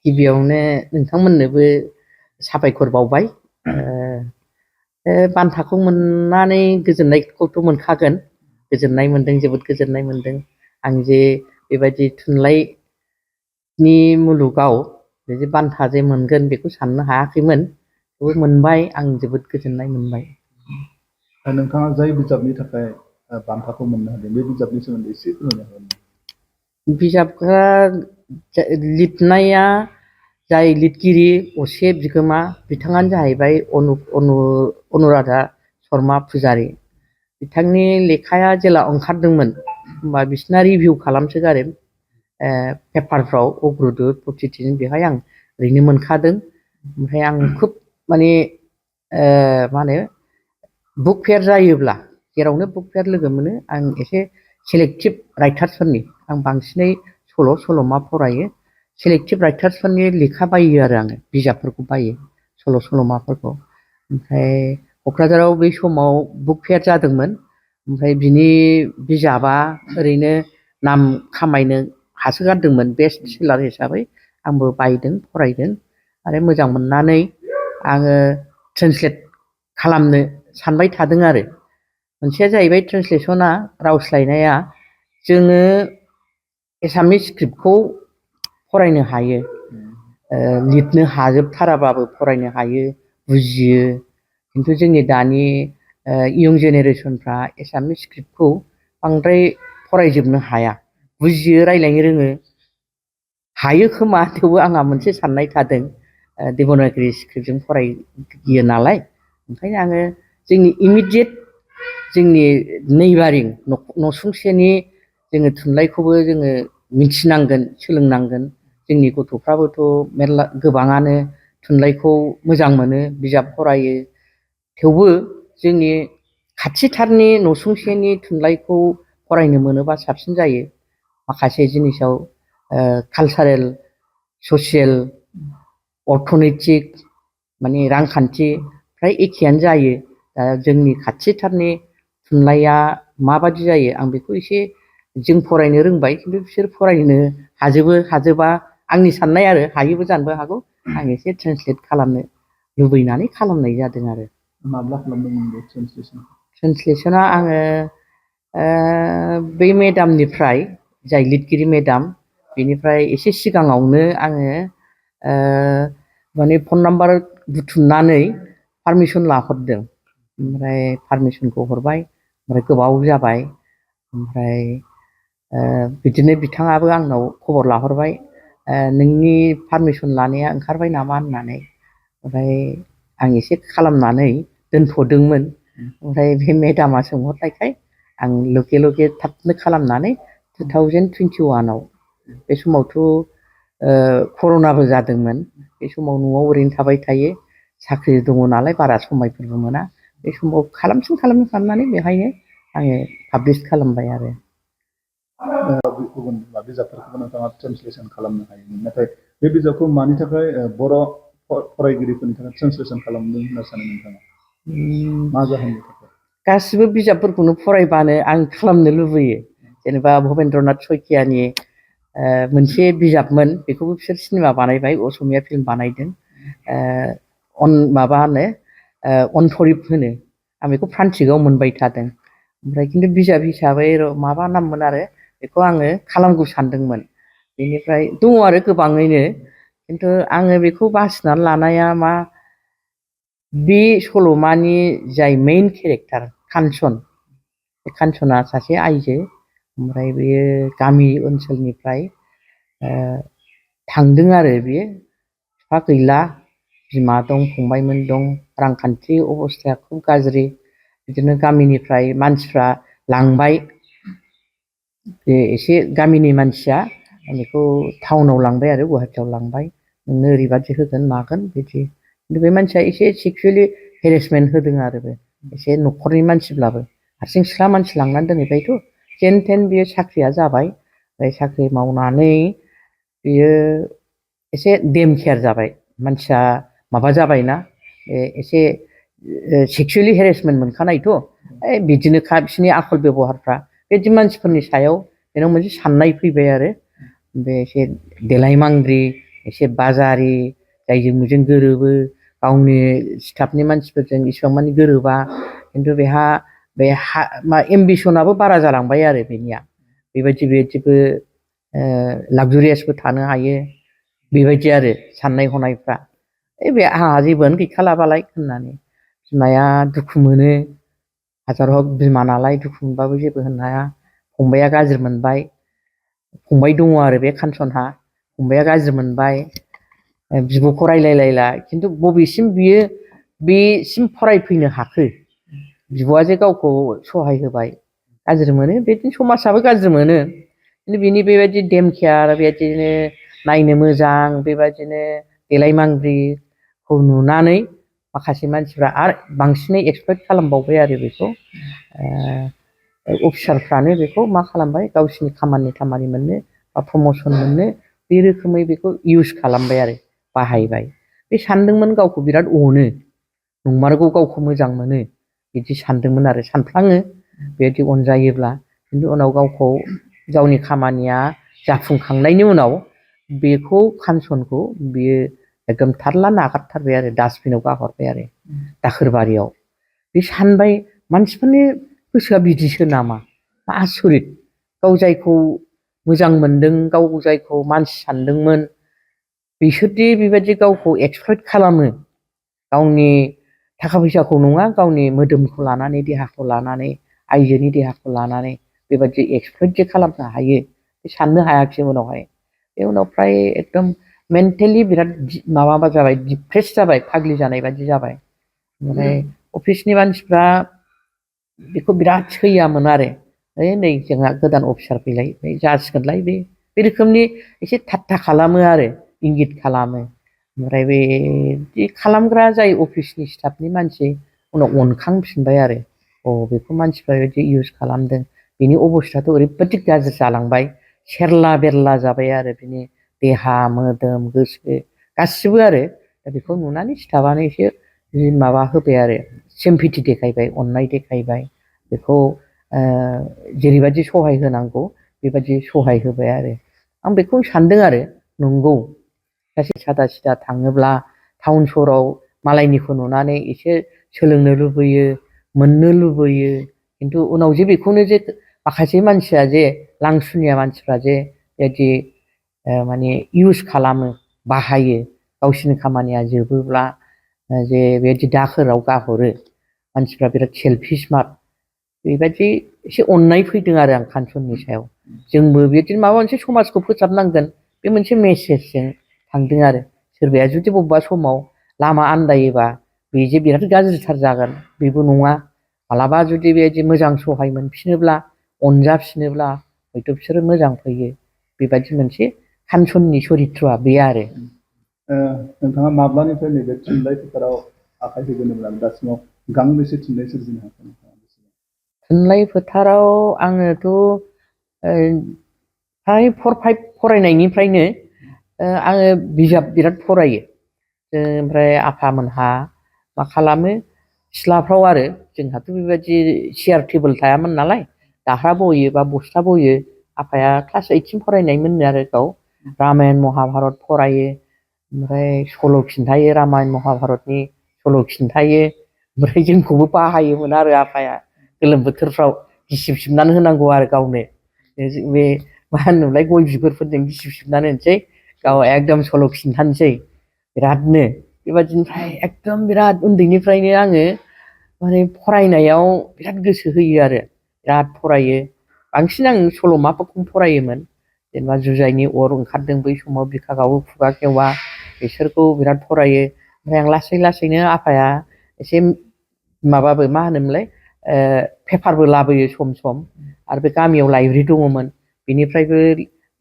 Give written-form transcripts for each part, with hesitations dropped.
गिबियावनो नोंथांमोननोबो साबायखर बावबाय। बान्थाखौ मोननानै गोजोननायखौथ' मोनखागोन। गोजोननाय मोनदों, जोबोद गोजोननाय मोनदों। आं जे बेबायदि थुनलाइनि मुलुगाव बिदि बान्था जे मोनगोन बेखौ साननो हायाखैमोन। थेवबो मोनबाय, आं जोबोद गोजोननाय मोनबाय। नोंथाङा जाय बिजाबनि थाखाय बान्थाखौ मोननो हादों बे बिजाबनि सोमोन्दै एसे फोरमायनो हागोन? बिजाबखौ लिरनाया जाय लिरगिरि असे बिगोमा बिथाङानो जाहैबाय अनुराधा शर्मा पुजारी। बिथांनि लेखाया जेला ओंखारदोंमोन होमबा बिसिना रिभिउ खालामसोगारो पेपारफ्राव अग्रदुत प्रतिदिन, बेवहाय आं ओरैनो मोनखादों। ओमफ्राय आं खुब माने मा होनो बुक फेयार जायोब्ला जेरावनो बुक फेयार लोगो मोनो आं एसे सेलेक्टिभ राइटार्सफोरनि, आं बांसिनै सल'मा फरायो। सेलेक्टिभ राइटार्सफोरनि लेखा बायो आरो आङो, बिजाबफोरखौ बायो, सल'माफोरखौ। ओमफ्राय क'क्राझाराव बै समाव बुक फेयार जादोंमोन। ओमफ्राय बिनि बिजाबा ओरैनो नाम खामायनो हासोगारदोंमोन बेस्ट सेलार हिसाबै। आंबो बायदों, फरायदों आरो मोजां मोननानै आङो ट्रेन्सलेट खालामनो सानबाय थादों आरो। मोनसेया जाहैबाय ट्रेन्सलेसना, रावस्लायनाया। जोङो एसामिस स्क्रिप्टखौ फरायनो हायो, लिरनो हाजोबथाराबाबो फरायनो हायो, बुजियो। खिन्थु जोंनि दानि इयं जेनेरेसनफ्रा एसामिस स्क्रिप्टखौ बांद्राय फरायजोबनो हाया। बुजियो, रायज्लायनो रोङो, हायो खोमा, थेवबो आंहा मोनसे साननाय थादों देबनागिरि स्क्रिप्टजों फरायो नालाय। ओंखायनो आङो जोंनि इमिडियेट, जोंनि नेइबारिं नसुंसेनि जोङो थुनलाइखौबो जोङो मिथिनांगोन, सोलोंनांगोन। जोंनि गथ'फ्राबोथ' मेरला गोबाङानो थुनलाइखौ मोजां मोनो, बिजाब फरायो। थेवबो जोंनि खाथिथारनि नसुंसेनि थुनलाइखौ फरायनो मोनोबा साबसिन जायो। माखासे जिनिसाव कालसारेल, ससियेल, अर्थनैतिक, माने रांखान्थि फ्राय एखेयानो जायो। दा जोंनि खाथिथारनि थुनलाइया माबादि जायो आं बेखौ एसे, जों फरायनो रोंबाय खिन्थु बिसोर फरायनो हाजोबा आंनि साननाय आरो। हायोबो जानोबो हागौ। आं एसे ट्रेन्सलेट खालामनो लुबैनानै खालामनाय जादों आरो। माब्ला खालामदोंमोन बे ट्रेन्सलेसन? ट्रेन्सलेसना आङो बै मेडामनिफ्राय, जाय लिरगिरि मेडाम, बेनिफ्राय एसे सिगाङावनो आङो माने फन नाम्बार बुथुमनानै पारमिसन लाहरदों। ओमफ्राय पारमिसनखौ हरबाय, ओमफ्राय गोबाव जाबाय। ओमफ्राय बिदिनो बिथाङाबो आंनाव खबर लाहरबाय, नोंनि पारमिसन लानाया ओंखारबाय नामा होननानै। ओमफ्राय आं एसे खालामनानै दोनथ'दोंमोन। ओमफ्राय बे मेडामा सोंहरनायखाय आं लगे थाबनो खालामनानै 2021आव, बे समावथ' कर'नाबो जादोंमोन। बे समाव न'आव ओरैनो थाबाय थायो, साख्रि दङ नालाय बारा समायफोरबो मोना। बे समाव खालामसिन खालामनानै बेहायनो आङो पाब्लिस खालामबाय आरो। गुबुन बिजाबफोरखौबो नोंथाङा ट्रेन्सलेसन खालामनो हायोमोन, नाथाय बे बिजाबखौ मानि थाखाय बर' फरायगिरिफोरनि थाखाय ट्रेन्सलेसन खालामदों होनना सानो नोंथाङा? मा जाहोननि थाखाय? गासिबो बिजाबफोरखौनो फरायबानो आं खालामनो लुबैयो। जेनेबा भबेन्द्रनाथ सयकियानि मोनसे बिजाबमोन, बेखौबो बिसोर सिनेमा बानायबाय, असमिया फिल्म बानायदों। माबा होनो अनथरिब होनो, आं बेखौ फ्रान्तिकआव मोनबाय थादों। ओमफ्राय खिन्थु बिजाब हिसाबै माबा नाममोन आरो, बेखौ आङो खालामगौ सानदोंमोन। बेनिफ्राय दङ आरो गोबाङैनो, खिन्थु आङो बेखौ बासिनानै लानाया मा, बे सल'मानि जाय मेइन केरेक्टार कान्चन, बे कान्चना सासे आइजो। ओमफ्राय बेयो गामि ओनसोलनिफ्राय थांदों आरो। बेयो बिफा गैला, बिमा दं, फंबायमोन दं, रांखान्थि अबस्थाया खुब गाज्रि। बिदिनो गामिनिफ्राय मानसिफ्रा लांबाय, बे एसे गामिनि मानसिया बेखौ टाउनाव लांबाय आरो, गुवाहाटियाव लांबाय, नोंनो ओरैबादि होगोन मागोन बिदि। खिन्थु बे मानसिया एसे सेक्सुवेलि हेरेसमेन्ट होदों आरो, बे एसे न'खरनि मानसिब्लाबो। हारसिं सिख्ला मानसि लांनानै दोनहैबायथ', जेन थेन बियो साख्रिया जाबाय। ओमफ्राय साख्रि मावनानै बियो एसे डेम केयार जाबाय। मानसिया माबा जाबायना, एसे सेक्सुवेलि हेरेसमेन्ट मोनखानायथ', बिदिनोखा बिसोरनि आखल बेब'हारफ्रा। बिदि मानसिफोरनि सायाव बेनाव मोनसे साननाय फैबाय आरो, बे एसे देलायमांग्रि एसे बाजारि जायजों मोजों गोरोबो गावनि स्टाफनि मानसिफोरजों इसिबां मानि गोरोबा खिन्थु बेहा बे एम्बिसनाबो बारा जालांबाय आरो बेनिया बेबायदिबो लाक्जारियासबो थानो हायो बेबायदि आरो साननाय हनायफ्रा बे आंहा जेबोआनो गैखालाबालाय होननानै बिमाया दुखु मोनो हाजार हक बिमा नालाय दुखु मोनबाबो जेबो होननो हाया फंबाया गाज्रि मोनबाय फंबाय दङ आरो बे कानसनहा फंबाया गाज्रि मोनबाय बिब'खौ रायलायलायला खिन्थु बबेसिम बियो बेसिम फरायफैनो हाखो बिब'आ जे गावखौ सहाय होबाय गाज्रि मोनो बिदिनो समाजाबो गाज्रि मोनो खिन्थु बिनि बेबायदि डेम केयार बेबायदिनो नायनो मोजां बेबायदिनो देलायमांग्रिखौ नुनानै माखासे मानसिफ्रा आरो बांसिनै एक्सपेक्ट खालामबावबाय आरो बेखौ अफिसारफ्रानो बेखौ मा खालामबाय गावसिनि खामानि मोननो बा प्रमसन मोननो बे रोखोमै बेखौ इउस खालामबाय आरो बाहायबाय बे सानदोंमोन गावखौ बिराद अनो नंमारगौ गावखौ मोजां मोनो बिदि सानदोंमोन आरो सानफ्लाङो बेबायदि अनजायोब्ला खिन्थु उनाव गावखौ गावनि खामानिया जाफुंखांनायनि उनाव बेखौ कानसनखौ बियो एकदम थारला नागारथारबाय आरो डास्टबिनाव गाहरबाय आरो दाखोरबारियाव बे सानबाय मानसिफोरनि गोसोआ बिदिसो नामा मा आसरित गाव जायखौ मोजां मोनदों गाव जायखौ मानसि सानदोंमोन बिसोरदि बेबायदि गावखौ एक्सप्लइट खालामो गावनि थाखा फैसाखौ नङा गावनि मोदोमखौ लानानै देहाखौ लानानै आइजोनि देहाखौ लानानै बेबायदि एक्सप्लइट जे खालामनो हायो बे साननो हायाखिसै उनावहाय बे उनाव फ्राय एकदम मेन्टेलि बिराद माबा जाबाय डिप्रेस जाबाय फाग्लि जानाय बायदि जाबाय ओमफ्राय अफिसनि मानसिफ्रा बेखौ बिराद सैयामोन आरो नै जोंहा गोदान अफिसार फैलाय जासिगोनलाय बे रोखोमनि एसे ठाट्टा खालामो आरो इंगित खालामो ओमफ्राय बेदि खालामग्रा जाय अफिसनि स्टाफनि मानसि उनाव अनखांफिनबाय आरो बेखौ मानसिफ्रा बेबायदि इउस खालामदों बिनि अबस्थायाथ' ओरैबायदि गाज्रि जालांबाय सेरला बेरला जाबाय आरो बिनि देहा मोदोम गोसो गासिबो आरो दा बेखौ नुनानै स्टाफानो एसे माबा होबाय आरो सिम्पेथि देखायबाय अननाय देखायबाय बेखौ जेरैबायदि सहाय होनांगौ बेबायदि सहाय होबाय आरो आं बेखौ सानदों आरो नंगौ सासे सादा सिदा थाङोब्ला टाउन सहराव मालायनिखौ नुनानै एसे सोलोंनो लुबैयो मोननो लुबैयो खिन्थु उनाव जे बेखौनो जे माखासे मानसिया जे लांसुनिया मानसिफ्रा जे बेबायदि माने इउस खालामो बाहायो गावसिनि खामानिया जोबोब्ला जे बेबायदि दाखोराव गाहरो मानसिफ्रा बिराद सेलफिस मार्क बेबायदि एसे अननाय फैदों आरो आं कानसननि सायाव जोंबो बिदिनो माबा मोनसे समाजखौ फोसाबनांगोन बे मोनसे मेसेजजों थांदों आरो सोरबाया जुदि बबेबा समाव लामा आन्दायोबा बे जे बिराद गाज्रिथार जागोन बेबो नङा मालाबा जुदि बेबायदि मोजां सहाय मोनफिनोब्ला अनजाफिनोब्ला हयथ' बिसोरो मोजां फैयो बेबायदि मोनसे कानसननि सरित्रआ बे आरो नोंथाङा माब्लानिफ्राय नैबे थुनलाइ फोथाराव आखाइ होगोन होनब्ला दासिमाव गांबेसे थुनलाइ सोरजिनो हाखो थुनलाइ फोथाराव आङोथ' फ्राय 4-5 फरायनायनिफ्रायनो आङो बिजाब बिराद फरायो ओमफ्राय आफामोनहा मा खालामो सिथ्लाफ्राव आरो जोंहाथ' बेबायदि चेयार टेबोल थायामोन नालाय दाह्रा बयो बा बस्था बयो आफाया क्लास 8सिम फरायनायमोननो आरो गाव रामायण महाभारत फरायो ओमफ्राय सल' खिन्थायो रामायण महाभारतनि सल' खिन्थायो ओमफ्राय जोंखौबो बाहायोमोन आरो आफाया गोलोम बोथोरफ्राव गिसिब सिबनानै होनांगौ आरो गावनो बे मा होनोमोनलाय गय बिगुरफोरजों गिसिब सिबनानै होनोसै गाव एकदम सल' खिन्थानोसै बिरादनो बेबायदिनिफ्राय एकदम बिराद उन्दैनिफ्रायनो आङो माने फरायनायाव बिराद गोसो होयो आरो बिराद फरायो बांसिन आं सल'माफोरखौनो फरायोमोन जेनेबा जुजाइनि अर ओंखारदों बै समाव बिखा गावो खुगा खेवा बिसोरखौ बिराद फरायो ओमफ्राय आं लासै लासैनो आफाया एसे माबाबो मा होनोमोनलाय पेपारबो लाबोयो सम सम आरो बे गामियाव लाइब्रेरि दङमोन बेनिफ्रायबो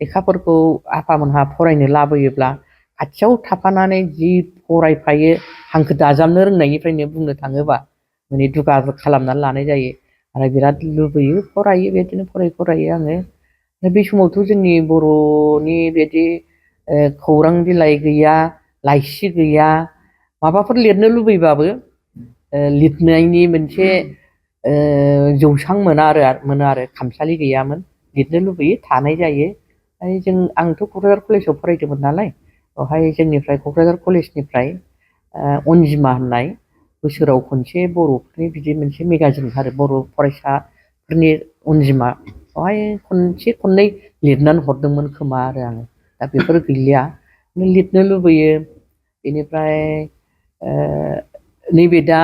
लेखाफोरखौ आफामोनहा फरायनो लाबोयोब्ला खाथियाव थाफानानै जि फरायफायो हांखो दाजाबनो रोंनायनिफ्रायनो बुंनो थाङोबा माने दुगा खालामनानै लानाय जायो आरो बिराद लुबैयो फरायो बेदिनो फरायो आङो बे समावथ' जोंनि बर'नि बिदि खौरां बिलाइ गैया लाइसि गैया माबाफोर लिरनो लुबैबाबो लिरनायनि मोनसे जौसां मोनो आरो खामसालि गैयामोन लिरनो लुबैयो थानाय जायो आंथ' क'क्राझार कलेजाव फरायदोंमोन नालाय बेवहाय जोंनिफ्राय क'क्राझार कलेजनिफ्राय अनजिमा होननाय बोसोराव खनसे बर'फोरनि बिदि मोनसे मेगाजिन ओंखारो बर' फरायसाफोरनि अनजिमा बेवहाय खनसे खननै लिरनानै हरदोंमोन खोमा आरो आङो दा बेफोर गैलिया लिरनो लुबैयो बेनिफ्राय नैबे दा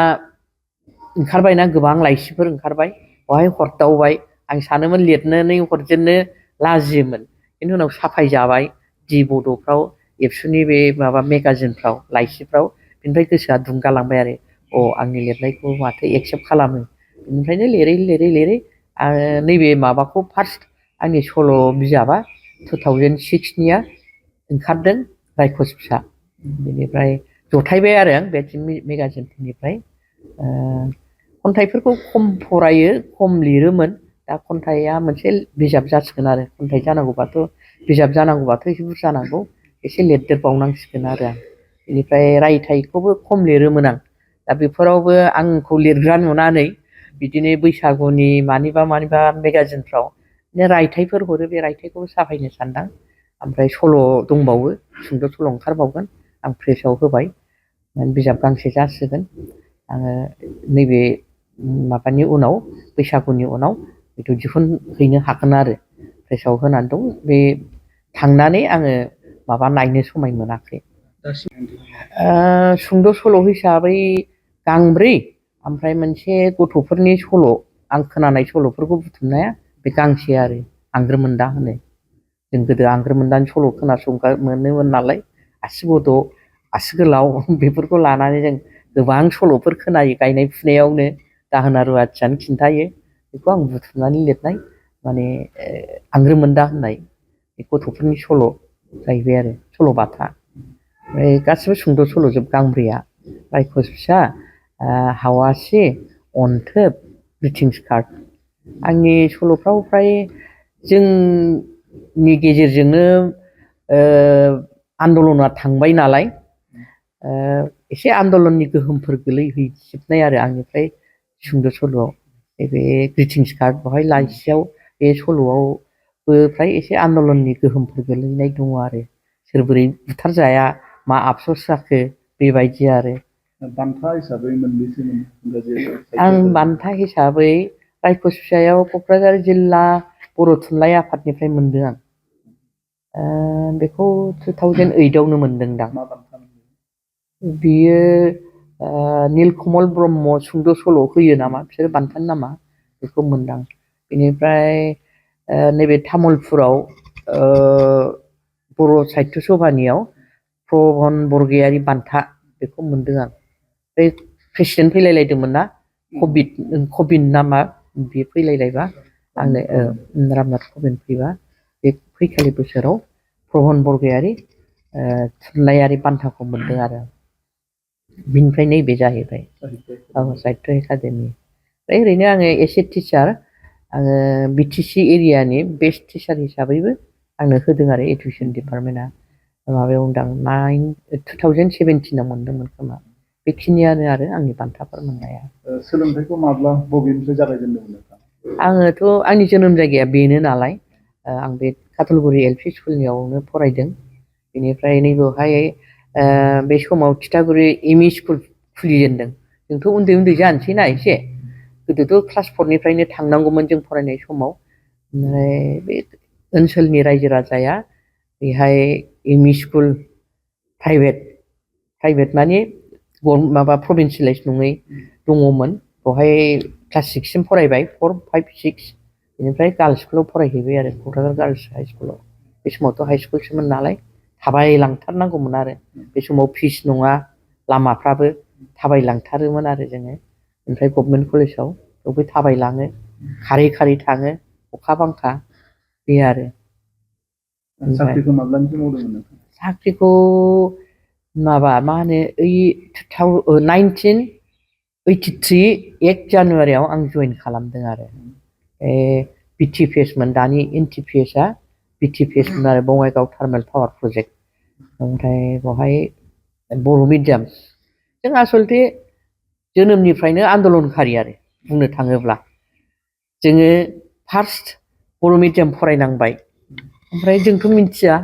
ओंखारबायना गोबां लाइसिफोर ओंखारबाय बेवहाय हरदावबाय आं सानोमोन लिरनानै हरजेननो लाजियोमोन बेनि उनाव साफायजाबाय दि बड'फ्राव एबसुनि बे माबा मेगाजिनफ्राव लाइसिफ्राव बेनिफ्राय गोसोआ दुंगालांबाय आरो आंनि लिरनायखौ माथो एक्सेप्ट खालामो बेनिफ्रायनो लिरै आङो नैबे माबाखौ फार्स्ट आंनि सल' बिजाबा 2006निया ओंखारदों रायखस फिसा बेनिफ्राय जथायबाय आरो आं बे मेगाजिनफोरनिफ्राय खन्थाइफोरखौ खम फरायो खम लिरोमोन दा खन्थाइया मोनसे बिजाब जासिगोन आरो खन्थाइ जानांगौबाथ' बिजाब जानांगौबाथ' एसे बुरजा नांगौ एसे लिरदेरबावनांसिगोन आरो आं बेनिफ्राय रायथाइखौबो खम लिरोमोन आं दा बेफोरावबो आंखौ लिरग्रा नुनानै बिदिनो बैसागुनि मानिबा मेगाजिनफ्राव रायथाइफोर हरो बे रायथाइखौबो साफायनो सानदां ओमफ्राय सल' दंबावो सुंद' सल' ओंखारबावगोन आं प्रेसआव होबाय बिजाब गांसे जासिगोन आङो नैबे माबानि उनाव बैसागुनि उनाव बेखौ दिहुनहैनो हागोन आरो प्रेसआव होनानै दं बे थांनानै आङो माबा नायनो समाय मोनाखै सुंद' सल' हिसाबै गांब्रै ओमफ्राय मोनसे गथ'फोरनि सल' आं खोनानाय सल'फोरखौ बुथुमनाया बे गांसे आरो आंग्रोमोन्दा होनो जों गोदो आंग्रोमोन्दानि सल' खोनासंनो मोनोमोन नालाय आसि गद' आसि गोलाव बेफोरखौ लानानै जों गोबां सल'फोर खोनायो गायनाय फुनायावनो दाहोना रुवाथियानो खिन्थायो बेखौ आं बुथुमनानै लिरनाय माने आंग्रोमोन्दा होननाय बे गथ'फोरनि सल' जाहैबाय आरो सल'बाथा ओमफ्राय गासिबो सुंद' सल'जोब गांब्रैया रायखस फिसा हावासि अनथोब ग्रिटिंस कार्ड आंनि सल'फ्राव फ्राय जोंनि गेजेरजोंनो आन्दलना थांबाय नालाय एसे आन्दलननि गोहोमफोर गोलैहैजोबनाय आरो आंनिफ्राय सुंद' सल'आव बे ग्रिटिंस कार्ड बेवहाय लाइसियाव बे सल'आवबो फ्राय एसे आन्दलननि गोहोमफोर गोलैनाय दङ आरो सोर बोरै बुथारजाया मा आफस'स जाखो बेबायदि आरो बान्था हिसाबै मोनबेसे आं बान्था हिसाबै रायखस फिसायाव क'क्राझार जिल्ला बर' थुनलाइ आफादनिफ्राय मोनदों आं बेखौ 2008आवनो मोनदोंदां बियो नीलकमल ब्रह्म सुंद' सल' होयो नामा बिसोर बान्थानि नामा बेखौ मोनदां बेनिफ्राय नैबे तामुलपुराव बर' साहित्य सभानियाव प्रबन बरगयारि बान्था बेखौ मोनदों आं बे प्रेसिडेन्ट फैलायलायदोंमोन ना कबिन नामा बे फैलायलायबा आंनो रामनाथ कबिन फैबा बे फैखालि बोसोराव प्रबन बरगयारि थुनलाइयारि बान्थाखौ मोनदों आरो बिनिफ्राय नैबे जाहैबाय साहित्य एकाडेमि ओरैनो आङो एसे टिचार आङो बिटिसि एरियानि बेस्ट टिचार हिसाबैबो आंनो होदों आरो एडुकेसन डिपार्टमेन्टआ माबायाव दां 2017आव मोनदोंमोन खोमा बेखिनियानो आरो आंनि बान्थाफोर मोननाया सोलोंथाइखौ माब्ला बबेनिफ्राय जागायजेनदोंमोन आङोथ' आंनि जोनोम जायगाया बेनो नालाय आं बे काथलगुरि एल पि स्कुलनियावनो फरायदों बेनिफ्राय नैबेवहाय बे समाव थिथागुरि एम इ स्कुल खुलिजेनदों जोंथ' उन्दै जानोसै ना एसे गोदोथ' क्लास 4निफ्रायनो थांनांगौमोन जों फरायनाय समाव ओमफ्राय बे ओनसोलनि रायजो राजाया बेहाय एम इ स्कुल प्राइभेट माने माबा प्रभिन्सियेलाइज नङै दङमोन बेवहाय क्लास 6सिम फरायबाय 4, 5, 6 बेनिफ्राय गार्लस स्कुलाव फरायहैबाय आरो क'क्राझार गार्लस हाइ स्कुलाव बे समावथ' हाइ स्कुलसोमोन नालाय थाबायलांथारनांगौमोन आरो बे समाव फिस नङा लामाफ्राबो थाबायलांथारोमोन आरो जोङो ओमफ्राय गभर्नमेन्ट कलेजाव बेवबो थाबायलाङो खारै थाङो अखा बांखा बे आरो साख्रिखौ माब्लानिफ्राय मावदोंमोन साख्रिखौ माबा मा होनो 1983 1 जानुवारियाव आं जइन खालामदों आरो BTPS मोन दानि NTPSआ BTPS मोन आरो बङाइगाव थार्मेल पावार प्रजेक्ट ओमफ्राय बेवहाय बर' मिडियाम जों आसलथे जोनोमनिफ्रायनो आन्दलनखारि आरो बुंनो थाङोब्ला जोङो फार्स्ट बर' मिडियाम फरायनांबाय ओमफ्राय जोंथ' मिथिया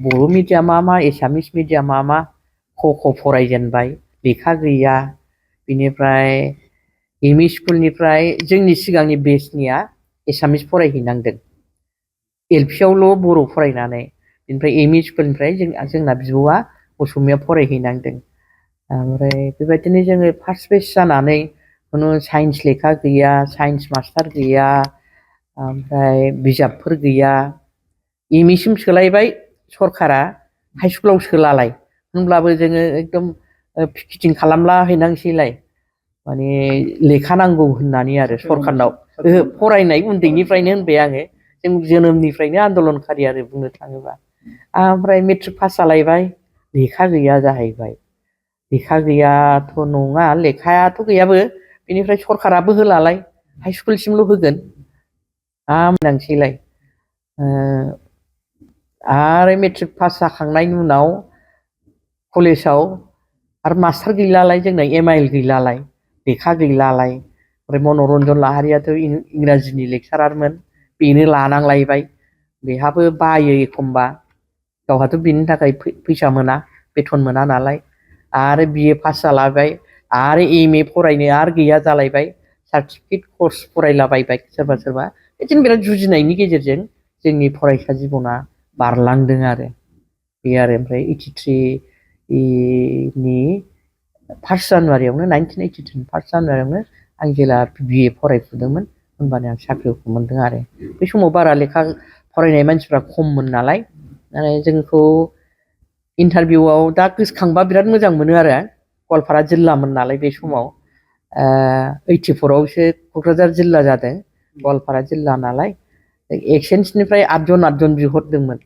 बर' मिडियामा मा एसामिस मिडियामा मा ख फरायजेनबाय लेखा गैया बिनिफ्राय एम इ स्कुलनिफ्राय जोंनि सिगांनि बेचनिया एसामिस फरायहैनांदों एल पि आवल' बर' फरायनानै बिनिफ्राय एम इ स्कुलनिफ्राय जोंना बिब'आ असमिया फरायहैनांदों ओमफ्राय बेबायदिनो जोङो फार्स्ट बेच जानानै खुनु साइन्स लेखा गैया साइन्स मास्टार गैया ओमफ्राय बिजाबफोर गैया एम इ सिम सोलायबाय सरकारा हाइ स्कुलाव सोलालाय होनब्लाबो जोङो एकदम पिकेटिं खालामला हैनांसैलाय माने लेखा नांगौ होननानै आरो सरकारनाव फरायनाय उन्दैनिफ्रायनो होनबाय आङो जों जोनोमनिफ्रायनो आन्दलनखारि आरो बुंनो थाङोबा ओमफ्राय मेट्रिक पास जालायबाय लेखा गैया जाहैबाय लेखा गैयाथ' नङा लेखायाथ' गैयाबो बेनिफ्राय सरकाराबो होलालाय हाइ स्कुलसिमल' होगोन मोनांसैलाय आरो मेट्रिक पास जाखांनायनि उनाव कलेजाव आरो मास्टार गैलालाय जोंना एम आइ एल गैलालाय लेखा गैलालाय ओमफ्राय मनरन्जन लाहारियाथ' इंराजिनि लेक्सारारमोन बेनो लानांलायबाय बेहाबो बायो एखमबा गावहाथ' बिनि थाखाय फैसा मोना बेथन मोना नालाय आरो बिए पास जालायबाय आरो एम ए फरायनो आरो गैया जालायबाय सार्टिफिकेट कर्स फरायलाबायबाय सोरबा सोरबा बिदिनो बिराद जुजिनायनि गेजेरजों जोंनि फरायसा जिबना बारलांदों आरो बे आरो ओमफ्राय 83 नि 1 जानुवारियावनो 1983 1 जानुवारियावनो आं जेला बिए फरायफुदोंमोन होनबानो आं साख्रिखौ मोनदों आरो बे समाव बारा लेखा फरायनाय मानसिफ्रा खममोन नालाय जोंखौ इन्टारभिउआव दा गोसोखांबा बिराद मोजां मोनो आरो गवालपारा जिल्लामोन नालाय बे समाव 84 आवसो क'क्राझार जिल्ला जादों गवालपारा जिल्ला नालाय एक्सेन्सनिफ्राय 8 जन बिहरदोंमोन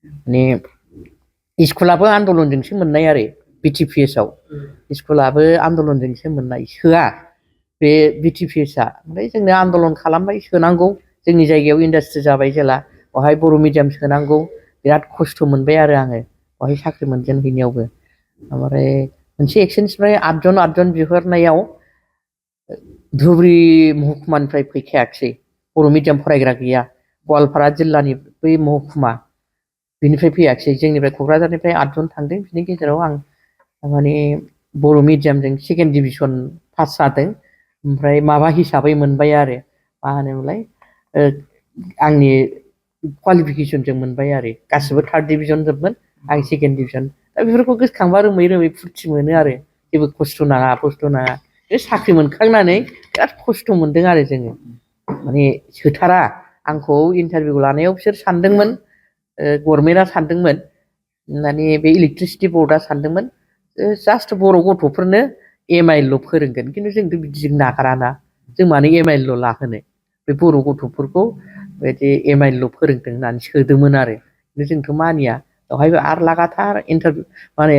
माने स्कुलाबो आन्दलनजोंसो मोननाय आरो BTPS आव स्कुलाबो आन्दलनजोंसो मोननाय सोआ बे BTPS आ ओमफ्राय जोंनो आन्दलन खालामबाय सोनांगौ जोंनि जायगायाव इन्डास्ट्रि जाबाय जेला बेवहाय बर' मिडियाम सोनांगौ बिराद खस्थ' मोनबाय आरो आङो बेवहाय साख्रि मोनजेनहैनायावबो ओमफ्राय मोनसे एक्सेन्सनिफ्राय 8 जन बिहरनायाव धुबुरी महकुमानिफ्राय फैखायाखिसै बर' मिडियाम फरायग्रा गैया गवालपारा जिल्लानि बै महकुमा बिनिफ्राय फैयाखिसै जोंनिफ्राय क'क्राझारनिफ्राय 8 जन थांदों बिनि गेजेराव आं माने बर' मिडियामजों सेकेन्ड डिभिजन पास जादों ओमफ्राय माबा हिसाबै मोनबाय आरो मा होनोमोनलाय आंनि क्वालिफिकेसनजों मोनबाय आरो गासिबो थार्ड डिभिजन जोबमोन आं सेकेन्ड डिभिजन दा बेफोरखौ गोसोखांबा रोमै फुरथि मोनो आरो जेबो खस्थ' नाङा बे साख्रि मोनखांनानै बिराद खस्थ' मोनदों आरो जोङो माने सोथारा आंखौ इन्टारभिउ लानायाव बिसोर सानदोंमोन गभर्नमेन्टआ सानदोंमोन माने बे इलेक्ट्रिसिटि बर्डआ सानदोंमोन जास्ट बर' गथ'फोरनो MIL ल' फोरोंगोन खिन्थु जोंथ' बिदि नागाराना जों मानो MIL ल' लाहोनो बे बर' गथ'फोरखौ बिदि MIL ल' फोरोंथों होननानै सोदोंमोन आरो खिन्थु जोंथ' मानिया बेवहायबो आरो लागाथार इन्टारभिउ माने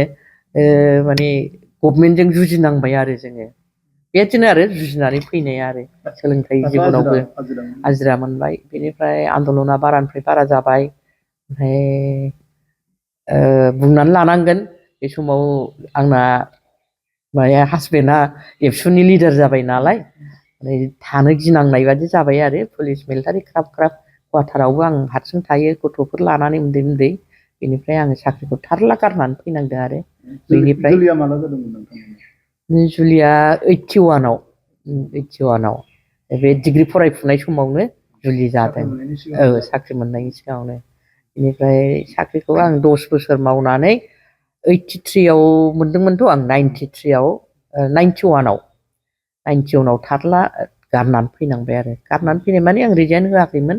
गभर्नमेन्टजों जुजिनांबाय आरो जोङो बेदिनो आरो जुजिनानै फैनाया आरो सोलोंथाइ जिबनावबो हाजिरा मोनबाय बेनिफ्राय आन्दलना बारानिफ्राय बारा जाबाय ओमफ्राय बुंनानै लानांगोन बे समाव आंना हासबेन्डआ एबसुनि लिडार जाबाय नालाय थानो गिनांनाय बादि जाबाय आरो पुलिस मिलिटारि ख्राब क्वार्टारावबो आं हारसिं थायो गथ'फोर लानानै उन्दै बेनिफ्राय आङो साख्रिखौ थारला गारनानै फैनांदों आरो बेनिफ्राय जुलिया माला जादोंमोन नोंथांमोनना जुलिया 81 आव बे डिग्री फरायफुनाय समावनो जुलि जादों साख्रि मोननायनि सिगाङावनो बेनिफ्राय साख्रिखौ आं 10 बोसोर मावनानै 83 आव मोनदोंमोनथ' आं 91 आव थारला गारनानै फैनांबाय आरो गारनानै फैनाय माने आं रिजाइन होआखैमोन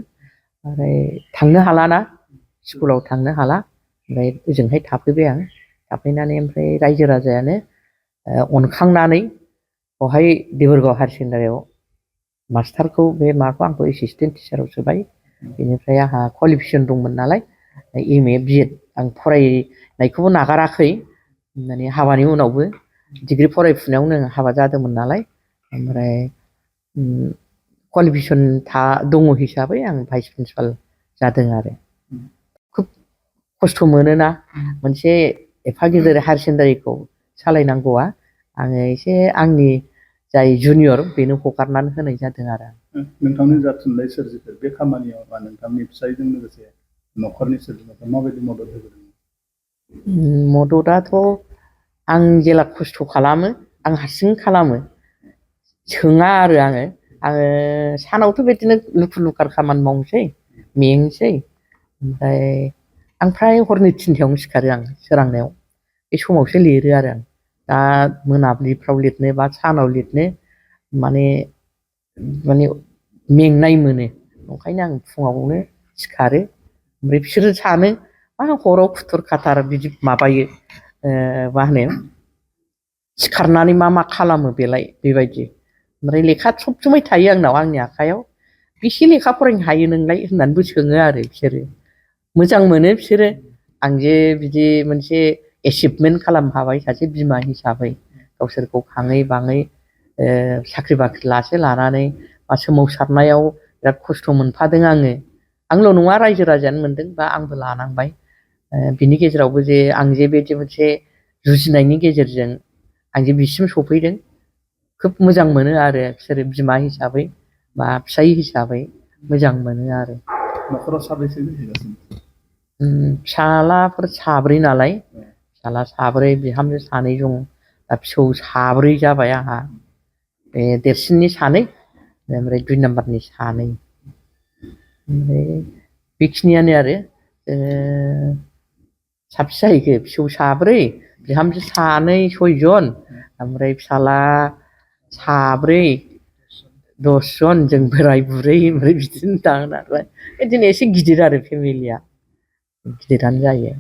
ओमफ्राय थांनो हालाना स्कुलाव थांनो हाला ओमफ्राय ओजोंहाय थाफैबाय आं थाफैनानै ओमफ्राय रायजो राजायानो अनखांनानै बेवहाय देबोरगाव हायार सेकेन्डारियाव मास्टारखौ बे माबाखौ आंखौ एसिसटेन्ट टिचाराव सोबाय बेनिफ्राय आंहा क्वालिफिकेसन दंमोन नालाय MA BEd आं फरायनायखौबो नागाराखै माने हाबानि उनावबो डिग्री फरायफुनायावनो हाबा जादोंमोन नालाय ओमफ्राय क्वालिफिकेसन दङ हिसाबै आं भाइस प्रिन्सिपाल जादों आरो खुब खस्थ' मोनोना मोनसे एफा गिदिर हायार सेकेन्डारिखौ सालायनांगौआ आङो एसे आंनि जाय जुनियर बेनो हगारनानै होनाय जादों आरो नोंथांनि जा थुनलाइ सोरजिफोर बे खामानियाव नोंथांनि फिसायजों लोगोसे न'खरनि सोद्रोमाफोरा माबायदि मदद होदों मददाथ' आं जेला खस्थ' खालामो आं हारसिं खालामो सोङा आरो आङो सानावथ' बिदिनो लुखुर लुखार खामानि मावनोसै मेंनोसै ओमफ्राय आं फ्राय हरनि 3थायावनो सिखारो आं सोरांनायाव बे समावसो लिरो आरो आं दा मोनाबिलिफ्राव लिरनो बा सानाव लिरनो माने मेंनाय मोनो ओंखायनो आं फुङावनो सिखारो ओमफ्राय बिसोरो सानो मा हराव खुथुर खाथार बिदि माबायो मा होनो सिखारनानै मा खालामो बेलाय बेबायदि ओमफ्राय लेखा सब समाय थायो आंनाव आंनि आखायाव बेसे लेखा फरायनो हायो नोंलाय होननानैबो सोङो आरो बिसोरो मोजां मोनो बिसोरो आं जे बिदि मोनसे एचिभमेन्ट खालामनो हाबाय सासे बिमा हिसाबै गावसोरखौ खाङै बाङै साख्रि बाख्रि लानानै बा सोमावसारनायाव बिराद खस्थ' मोनफादों आंल' नङा रायजो राजायानो मोनदों बा आंबो लानांबाय बिनि गेजेरावबो जे आं जे बिदि मोनसे जुजिनायनि गेजेरजों आं जे बिसिम सफैदों खोब मोजां मोनो आरो बिसोरो बिमा हिसाबै बा फिसाय हिसाबै मोजां मोनो आरो न'खराव साबैसे जाहैगासिनो फिसालाफोर 3 नालाय फिसाला 3 बिहामजो 2 दं दा फिसौ 3 जाबाय आंहा बे देरसिननि 2 ओमफ्राय 2 नाम्बारनि 2 ओमफ्राय बेखिनियानो आरो साबेसे जाहैखो फिसौ 3 बिहामजो 2 6 ओमफ्राय फिसाला 3 10 जन जों बोराय बुरै ओमफ्राय बिदिनो थाङो नालाय बिदिनो एसे गिदिर आरो फेमिलिया गिदिरानो जायो